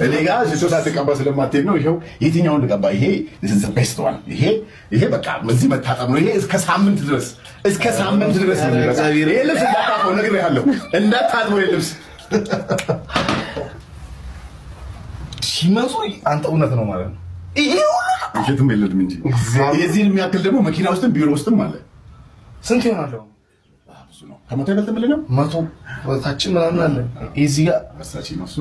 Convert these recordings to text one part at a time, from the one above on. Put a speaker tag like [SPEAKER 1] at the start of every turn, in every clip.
[SPEAKER 1] እኔ ጋር ሽቶ ሳትቀባ ስለማትሄድ ነው። ይኸው የትኛውን ልቀባ? ይሄ best one። ይሄ በቃ እዚህ መታጠብ ነው። ይሄ እስከ ሳምንት ድረስ ነው የሚበቃ። ይሄ ልብስ እንዳታጥበው ነግሬሃለሁ፣ እንዳታጥበው ይሄ ልብስ።
[SPEAKER 2] ሲመንሱር አንተ እውነት ነው ማለት ነው። ይሄ ሁሉ
[SPEAKER 1] ውሸትም የለንም እንጂ የዚህን የሚያክል ደግሞ መኪና ውስጥም ቢሮ ውስጥም አለ።
[SPEAKER 2] ስንት ይሆናል?
[SPEAKER 1] ብዙ ነው። ከ100 አይበልጥም ብለህ ነው?
[SPEAKER 2] 100 በታችን ምናምን አለ። እዚህ ጋር
[SPEAKER 1] ቨርሳቺ ነው እሱ።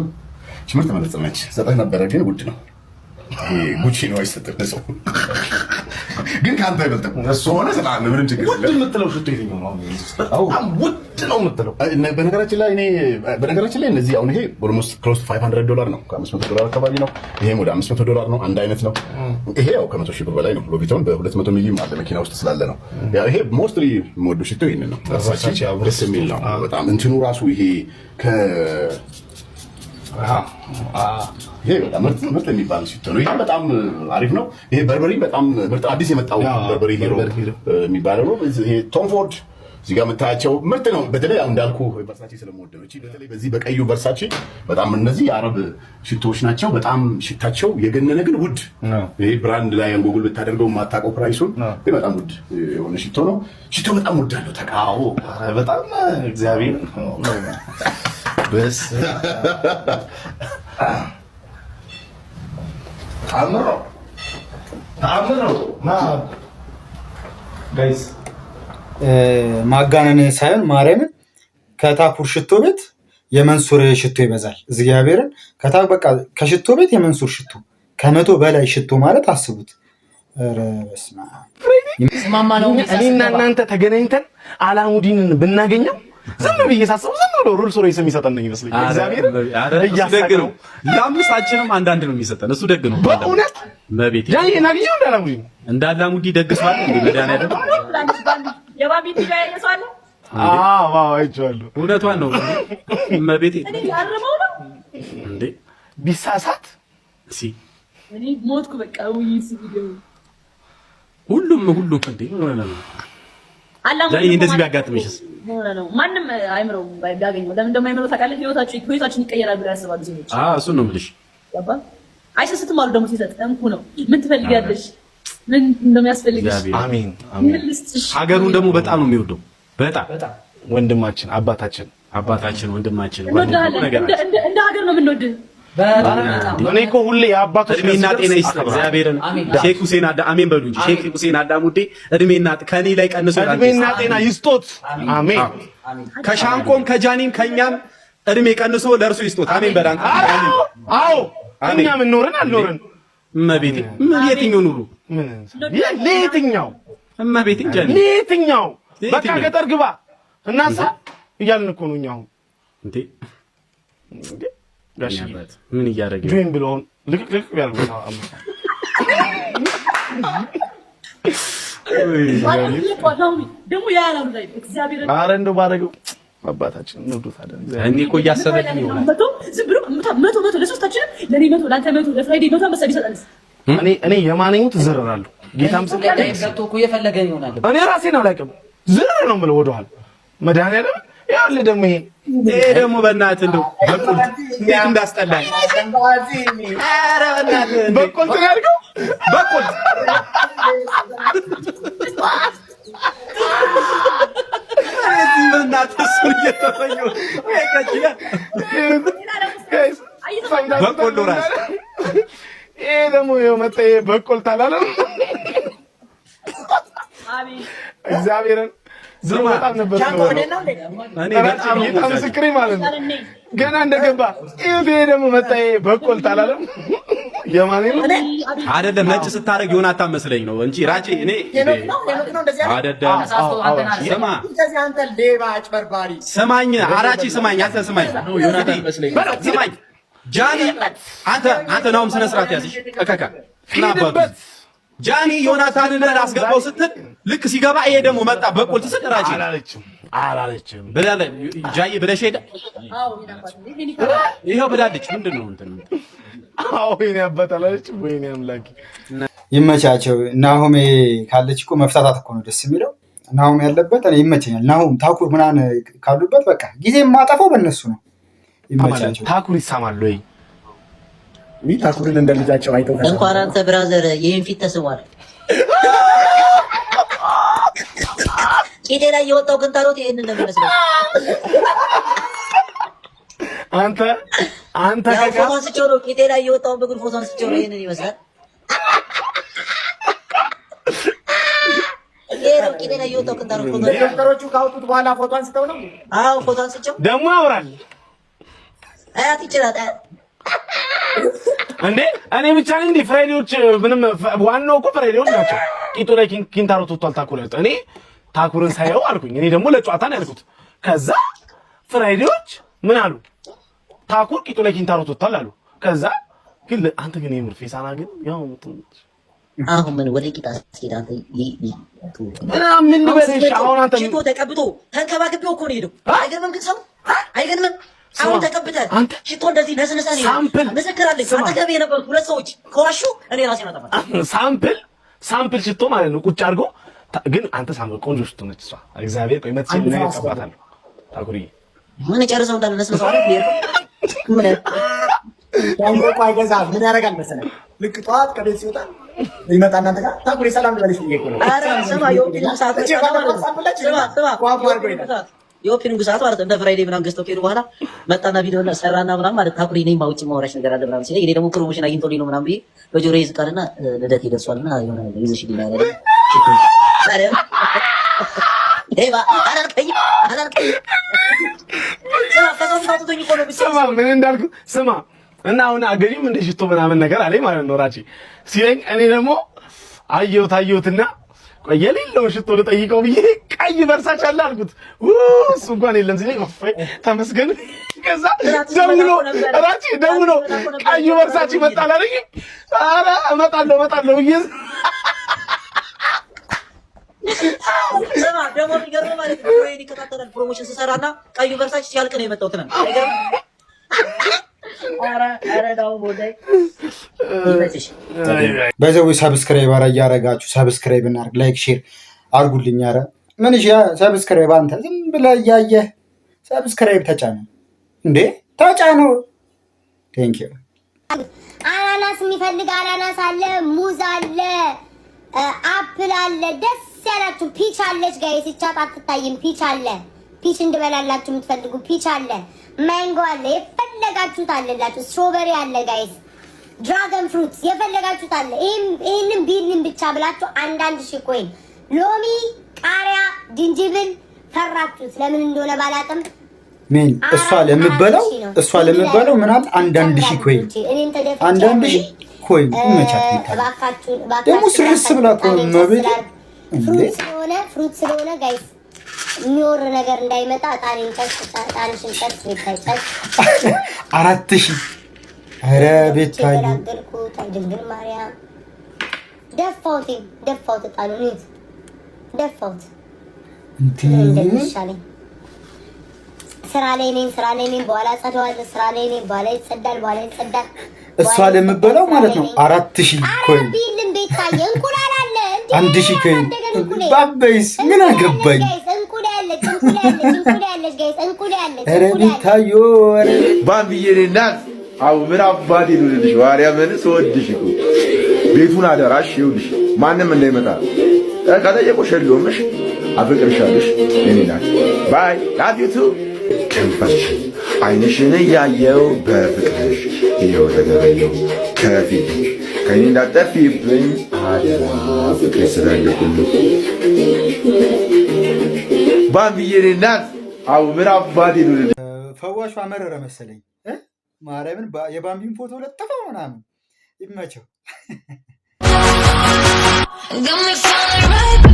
[SPEAKER 1] ምርጥ መነጽር ነች። ሰጠህ ነበረ ግን ውድ ነው። ይሄ ጉቺ ነው፣ አይሰጥም ለሰው። ግን ከአንተ አይበልጥም። እሱ ሆነ እሰጥሃለሁ፣ ምንም ችግር
[SPEAKER 2] ውድ
[SPEAKER 1] የለም።
[SPEAKER 2] የምትለው ሽቶ የትኛው ነው? በጣም ውድ ነው የምትለው?
[SPEAKER 1] በነገራችን ላይ እነዚህ አሁን ይሄ almost close 500 ዶላር ነው። ከ500 ዶላር አካባቢ ነው። ይሄም ወደ 500 ዶላር ነው። አንድ አይነት ነው። ይሄ ያው ከ100 ሺህ ብር በላይ ነው። ሉዊ ቪቶን በ200 ሚሊዮን አለ መኪና ውስጥ ስላለ ነው። ያው ይሄ mostly የምወደው ሽቶ ይሄንን ነው።
[SPEAKER 2] ቨርሳቺ
[SPEAKER 1] ደስ የሚል ነው በጣም እንትኑ ራሱ ይሄ ይሄ በጣም ምርጥ ምርጥ የሚባል ሽቶ ነው። ይሄ በጣም አሪፍ ነው። ይሄ በርበሪ በጣም ምርጥ አዲስ የመጣው በርበሪ ሂሮ የሚባለው ነው። ይሄ ቶም ፎርድ እዚህ ጋር የምታያቸው ምርጥ ነው። በተለይ አሁን እንዳልኩ ቨርሳቺ ስለምወድ ነው። እቺ በተለይ በዚህ በቀዩ ቨርሳቺ በጣም እነዚህ የአረብ ሽቶዎች ናቸው። በጣም ሽታቸው የገነነ ግን ውድ። ይሄ brand ላይ ጎግል ብታደርገው የማታውቀው price ኡን ግን በጣም ውድ የሆነ ሽቶ ነው። ሽቶ በጣም ወዳለሁ። ተቃው
[SPEAKER 2] በጣም እግዚአብሔር በስ ተአምር ነው፣ ተአምር ነው። ና guys።
[SPEAKER 3] ማጋነን ሳይሆን ማርያምን ከታኩር ሽቶ ቤት የመንሱር ሽቶ ይበዛል። እግዚአብሔርን በቃ ከሽቶ ቤት የመንሱር ሽቶ ከ100 በላይ ሽቶ ማለት አስቡት። ኧረ በስመ አብ።
[SPEAKER 2] እኔና እናንተ ተገናኝተን አላሙዲንን ብናገኘው ዝም ብዬ ሳስበው ዝም ብሎ ሮልስ ሮይስ የሚሰጠን ነው ይመስለኝ። እግዚአብሔር
[SPEAKER 4] ደግ ነው። ለአምስታችንም አንዳንድ ነው የሚሰጠን። እሱ ደግ ነው
[SPEAKER 2] በእውነት።
[SPEAKER 4] በቤቴ
[SPEAKER 2] ጃኒ እናገኘው እንደ አላሙዲን።
[SPEAKER 4] እንደ አላሙዲ ደግ ሰው አለ እንዴ? መድኃኒዓለም።
[SPEAKER 5] የባቢን ቪዲዮ ያየ ሰው አለ?
[SPEAKER 2] አዎ፣ አይቼዋለሁ።
[SPEAKER 4] እውነቷን ነው እመቤቴ።
[SPEAKER 5] እኔ ላርመው ነው።
[SPEAKER 4] እንዴ
[SPEAKER 2] ቢሳሳት
[SPEAKER 4] ሲ
[SPEAKER 5] እኔ ሞትኩ። በቃ ውይይት ቪዲዮ
[SPEAKER 4] ሁሉም ሁሉም እንዴ ምን ሆነ ነው?
[SPEAKER 5] አላሙዲ
[SPEAKER 4] ጃኒ እንደዚህ ቢያጋጥምሽስ?
[SPEAKER 5] ሆነ ነው ማንም አይምረውም ቢያገኘው። ለምን እንደማይምረው ታውቃለህ? ህይወታችን ይቀየራል ብለው ያስባሉ ሰዎች።
[SPEAKER 4] አዎ፣ እሱን ነው የምልሽ።
[SPEAKER 5] ገባ አይሰስትም አሉ ደግሞ ሲሰጥ እንኩ ነው። ምን ትፈልጊያለሽ? ምን እንደሚያስፈልግሽ?
[SPEAKER 2] አሜን አሜን።
[SPEAKER 5] ምን ልስጥሽ?
[SPEAKER 4] ሀገሩን ደግሞ በጣም ነው የሚወደው። በጣም።
[SPEAKER 2] ወንድማችን አባታችን።
[SPEAKER 4] አባታችን ወንድማችን
[SPEAKER 5] እንወድሃለን። እንደ ሀገር ነው የምንወድህ።
[SPEAKER 2] እኔ እኮ ሁሌ የአባቶች
[SPEAKER 4] እድሜና ጤና ይስጥ እግዚአብሔርን። ሼክ ሁሴን አዳ አሜን በሉ እንጂ። ሼክ ሁሴን አላሙዲ እድሜና ከኔ ላይ ቀንሶ
[SPEAKER 2] እድሜና ጤና ይስጦት። አሜን።
[SPEAKER 4] ከሻንቆም ከጃኒም ከኛም እድሜ ቀንሶ ለእርሱ ይስጦት። አሜን በል አንተ።
[SPEAKER 2] አዎ፣ እኛ ምን ኖረን አልኖረን።
[SPEAKER 4] እመቤቴ ምን የትኛው ኑሩ?
[SPEAKER 2] ለየትኛው?
[SPEAKER 4] እመቤቴ ጃኒ።
[SPEAKER 2] ለየትኛው? በቃ ገጠር ግባ እናሳ እያልን እኮ ነው እኛ አሁን።
[SPEAKER 4] እንዴ ምን እያደረገ
[SPEAKER 2] join ብሎ አሁን ልቅቅ ልቅቅ ቢያደርጉ
[SPEAKER 5] ደግሞ ያላሉ ላይ እግዚአብሔር።
[SPEAKER 2] ኧረ እንደው ባደረገው አባታችን እንወዱታለን።
[SPEAKER 4] እኔ እኮ እያሰበልኝ ይሆናል።
[SPEAKER 5] ዝም ብሎ 100 100 ለሶስታችንም ለእኔ 100 ለአንተ 100 ለፍራይዴ 100 አንበሳ ቢሰጠንስ?
[SPEAKER 2] እኔ የማነኙት እዘረራለሁ። ጌታም
[SPEAKER 6] ገብቶ እኮ የፈለገን ይሆናል።
[SPEAKER 2] እኔ ራሴን አላውቅም። ዝርር ነው የምለው ወደኋላ። መድኃኒዓለም ይኸውልህ ደግሞ ይሄ
[SPEAKER 4] ይሄ ደግሞ በእናትህ እንደው በቁልት እንዴት እንዳስጠላኝ። ኧረ በእናትህ
[SPEAKER 2] በቁልት ነው ያልከው?
[SPEAKER 4] በቁልት። እዚህ በእናትህ እሱን እየተመኘሁ በቆሎ ራስ።
[SPEAKER 2] ይሄ ደግሞ ይኸው መጣ። ይሄ በቆልት አላለም። እግዚአብሔርን ዝም በጣም ነበር
[SPEAKER 4] እኔ በጣም
[SPEAKER 2] ጌታ ምስክሬ ማለት ነው። ገና እንደገባ ይሄ ደግሞ መጣ። ይሄ በቆልት አላለም። የማን ነው?
[SPEAKER 4] አይደለም ነጭ ስታደርግ ዮናታን መስለኝ ነው እንጂ ራቼ እኔ አይደለም። ስማ ስማኝ፣ አራቼ ስማኝ፣ አንተ ስማኝ፣ ስማኝ ጃኒ፣ አንተ ናውም ስነ ስርዓት ያዝሽ። እከካ
[SPEAKER 2] ሂድበት።
[SPEAKER 4] ጃኒ ዮናታንን አስገባው ስትል ልክ ሲገባ ይሄ ደግሞ መጣ በቁልት ስል ራቼ
[SPEAKER 2] አላለችም አላለችም።
[SPEAKER 4] ብላለች ጃዬ ብለሽ ሄደ ይኸው ብላለች። ምንድን ነው እንትን?
[SPEAKER 2] አዎ ወይኔ አባት አላለችም። ወይኔ አምላኬ።
[SPEAKER 3] ይመቻቸው። ናሆሜ ካለች እኮ መፍታታት እኮ ነው ደስ የሚለው። ናሆም ያለበት እኔ ይመቸኛል። ናሆም ታኩር ምናምን ካሉበት በቃ ጊዜ የማጠፋው በእነሱ ነው። ይመቻቸው።
[SPEAKER 2] ታኩር ይሳማል ወይ? ታኩርን እንደ ልጃቸው አይተው
[SPEAKER 6] እንኳን አንተ brother ይህን ፊት ተስቧል። ቂጤ ላይ የወጣው ክንታሮት ይህንን ነው የሚመስለው።
[SPEAKER 2] አንተ አንተ
[SPEAKER 6] ፎቶ አንስቼው ነው ቂጤ ላይ የወጣውን ብጉር ፎቶ አንስቼው ነው ይህንን ይመስላል። ይሄ ነው ቂጤ ላይ የወጣው ክንታሮት ፎቶ።
[SPEAKER 7] ዶክተሮቹ ካወጡት በኋላ ፎቶ አንስተው ነው።
[SPEAKER 6] አዎ ፎቶ አንስቼው
[SPEAKER 2] ደግሞ ያወራል።
[SPEAKER 6] አያት ይችላል
[SPEAKER 2] እንዴ እኔ ብቻ ነኝ እንዴ? ፍራይዴዎች ምንም ዋናው እኮ ፍራይዴዎች ናቸው። ቂጡ ላይ ኪንታሮት ወጥቷል። ታኩር እኔ ታኩርን ሳየው አልኩኝ። እኔ ደግሞ ለጨዋታ ነው ያልኩት። ከዛ ፍራይዴዎች ምን አሉ? ታኩር ቂጡ ላይ ኪንታሮት ወጥቷል አሉ። ከዛ ግን አንተ ግን የምር ፌሳና ግን ያው
[SPEAKER 6] አሁን ምን ወደ ቂጣ ስትሄድ አንተ
[SPEAKER 2] ምን ልበልሽ? አሁን አንተ
[SPEAKER 6] ሽቶ ተቀብቶ ተንከባክቤው እኮ ነው የሄደው። አይገርምም? ግን ሰው አይገርምም? አሁን ተቀብተህ ሽቶ እንደዚህ ነስንሰህ ነው
[SPEAKER 2] sample
[SPEAKER 6] ምስክር አለኝ። አጠገቤ የነበሩት ሁለት ሰዎች ከዋሹ እኔ ራሴን አጠፋለሁ።
[SPEAKER 2] sample sample ሽቶ ማለት ነው ቁጭ አድርጎ ግን አንተ sample ቆንጆ ሽቶ ነች እሷ። እግዚአብሔር ቆይ መጥቼ ነው እቀባታለሁ። ታኩሪ
[SPEAKER 6] ምን ጨርሰው እንዳለ ነስንሰው አይደል ምን
[SPEAKER 7] ቋንቋ አይገዛም። ምን ያደርጋል መሰለህ ልክ ጠዋት ከቤት ሲወጣ ይመጣ እናንተ ጋር ታኩሪ ሰላም ልበልሽ ብዬሽ እኮ ነው።
[SPEAKER 6] ኧረ ስማ የ opening ሰዓት የ opening ሰዓት ማለት እንደ ፍራይዴ ምናምን ገዝተው ከሄዱ በኋላ መጣና ቪዲዮ ሰራና ምናምን ማለት ታኩሪ እኔማ ውጭ ማውራሽ ነገር አለ ምናምን ሲለኝ እኔ ደግሞ promotion አግኝቶልኝ ነው ምናምን ብዬ በጆሮዬ ዝቃልና ልደቴ ደርሷልና የሆነ ነገር ይዘሽልኝ አለ።
[SPEAKER 2] ስማ ምን እንዳልኩ ስማ። እና አሁን አገሪም እንደ ሽቶ ምናምን ነገር አለኝ ማለት ነው ራቼ ሲለኝ እኔ ደግሞ አየሁት አየሁትና ቆይ የሌለውን ሽቶ ልጠይቀው ብዬ ቀይ Versace አለ አልኩት። እሱ እንኳን የለም ሲለኝ ተመስገን። ከዛ ደውሎ ራቼ ደውሎ ቀይ Versace ይመጣል አለኝ። ኧረ እመጣለሁ እመጣለሁ ብዬ
[SPEAKER 6] ስማ ደግሞ የሚገርመው ማለት ነው ወይኔ ይከታተላል promotion ስሰራና ቀዩ Versace ሲያልቅ ነው የመጣው ትናንት። አይገርምም? ኧረ ኧረ ዳው ቦዳይ ይመችሽ።
[SPEAKER 3] በዘው subscribe አረ እያረጋችሁ subscribe እናድርግ፣ like share አድርጉልኝ። አረ ምን እሺ subscribe አንተ ዝም ብለህ እያየህ subscribe ተጫነ እንዴ ተጫነው። Thank you።
[SPEAKER 8] አናናስ የሚፈልግ አናናስ አለ፣ ሙዝ አለ፣ apple አለ፣ ደስ ያላችሁ peach አለች። Guys ይቻት አትታይም። Peach አለ፣ peach እንድበላላችሁ የምትፈልጉ peach አለ፣ ማንጎ አለ፣ የፈለጋችሁት አለላችሁ። Strawberry አለ guys፣ dragon fruit የፈለጋችሁት አለ። ይሄንን ቢልን ብቻ ብላችሁ አንዳንድ ሺህ coin፣ ሎሚ፣ ቃሪያ፣ ዝንጅብል ፈራችሁት ለምን እንደሆነ ባላቅም
[SPEAKER 3] ምን እሷ ለምበለው እሷ ለምበለው ምን አለ አንዳንድ ሺህ coin አንዳንድ ሺህ coin ይመቻት። ደግሞ ስርስ ብላ እኮ ነው መቤት
[SPEAKER 8] Fruit ስለሆነ fruit ስለሆነ guys የሚወር ነገር እንዳይመጣ እጣኔን ጨስ እጣንሽን ጨስ ቤታይ ጨስ
[SPEAKER 3] 4000 ኧረ ቤታዬ
[SPEAKER 8] ገላገልኩት። አይ ድንግል ማርያም ደፋሁት ደፋሁት እጣኑን እዩት ደፋሁት። ምን እንደሚሻለኝ ስራ ላይ ነኝ፣ ስራ ላይ ነኝ። በኋላ ጸደዋለሁ። ስራ ላይ ነኝ። በኋላ ይጸዳል፣ በኋላ ይጸዳል።
[SPEAKER 3] እሷ ለምበለው ማለት ነው 4000 coin
[SPEAKER 8] ቢልም ቤታዬ እንቁላል አለ እንዴ?
[SPEAKER 3] 1000 coin ባበይስ ምን አገባኝ። ኧረ ቤታዮ ኧረ
[SPEAKER 9] ባምቢዬ እኔ እናት አው ምን አባቴ ልልሽ ማርያምን ስወድሽ እኮ ቤቱን አደራሽ ይኸውልሽ ማንም እንዳይመጣ ከጠየቁሽ የለውም እሺ አፈቅርሻለሽ የኔ እናት bye love you too ከንፈርሽ ዓይንሽን እያየው በፍቅርሽ ይኸው ተገበየው ከፊትሽ ከእኔ እንዳትጠፊብኝ አደራ ፍቅሬ ስላለሁሉ ባምቢዬ እኔ እናት አው ምን አባቴ ልልሽ
[SPEAKER 3] ፈዋሹ አመረረ መሰለኝ ማርያምን የባምቢን ፎቶ ለጥፈው ምናምን ይመቸው።
[SPEAKER 10] Got me falling right